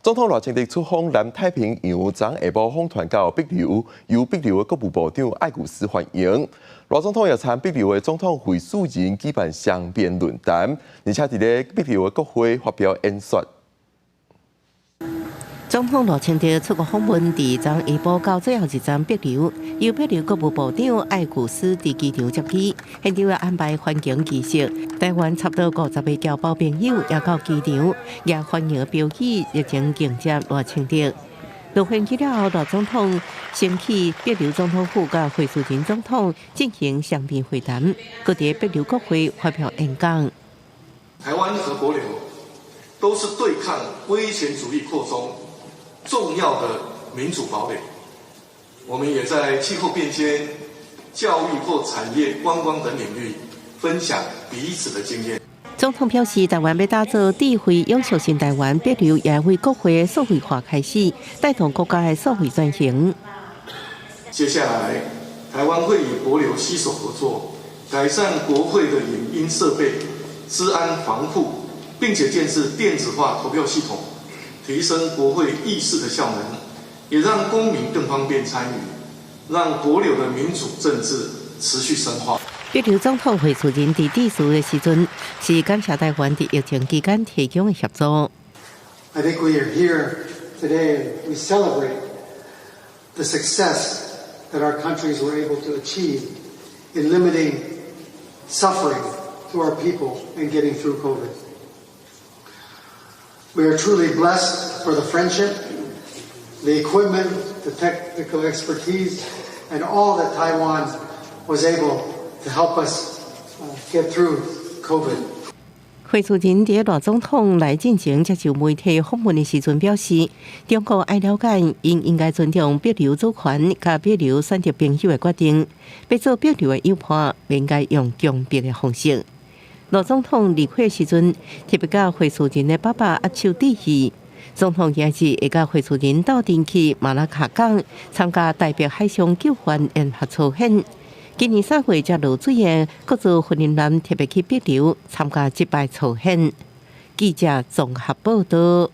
總統賴清德出訪南太平洋，昨下晡訪團到帛琉，由帛琉的國務部長艾古斯歡迎。賴總統也參帛琉的總統惠恕仁舉辦雙邊論壇，而且佇咧帛琉的國會發表演說。總統賴清德出國訪問，佇昨下晡到最後一站帛琉，由帛琉國務部長艾古斯佇機場接機，現場也安排歡迎儀式。台灣差不多50個僑胞朋友也到機場，也歡迎標語熱情迎接賴清德。落飛機了後，賴總統先去帛琉總統府佮惠恕仁總統進行雙邊會談，閣佇帛琉國會發表演講。台灣和帛琉都是對抗威權主義擴張重要的民主堡壘，我們也在氣候變遷、教育或產業、觀光等領域分享彼此的經驗。總統表示，台灣欲打造智慧永續新台灣，帛琉也為國會數位化開始，帶動國家的數位轉型。接下來，台灣會與帛琉攜手合作，改善國會的影音設備、資安防護，並且建置電子化投票系統，提升國會議事的效能，也讓公民更方便參與，讓帛琉的民主政治持續深化。帛琉總統惠恕仁佇致辭的時陣，是感謝台灣佇疫情期間提供的協助。 I think we are here today and we celebrate the success that our countries were able to achieve in limiting suffering to our people and getting through COVID. We are truly blessed for the friendship, the equipment, the technical expertise, and all that Taiwan was able to help us get through COVID. 惠恕仁佇賴總統來進前接受媒體訪問的時陣表示，中國愛了解，𪜶應該尊重帛琉主權佮帛琉選擇朋友的決定，欲做帛琉的友伴，袂應該用強迫的方式。賴總統離開的時陣，特別佮惠恕仁的爸爸握手致意。總統今日會佮惠恕仁鬥陣去馬拉卡港參加台北海上救援聯合操演。今年3月才落水的國造訓練艦特別去帛琉參加這擺操演。記者綜合報道。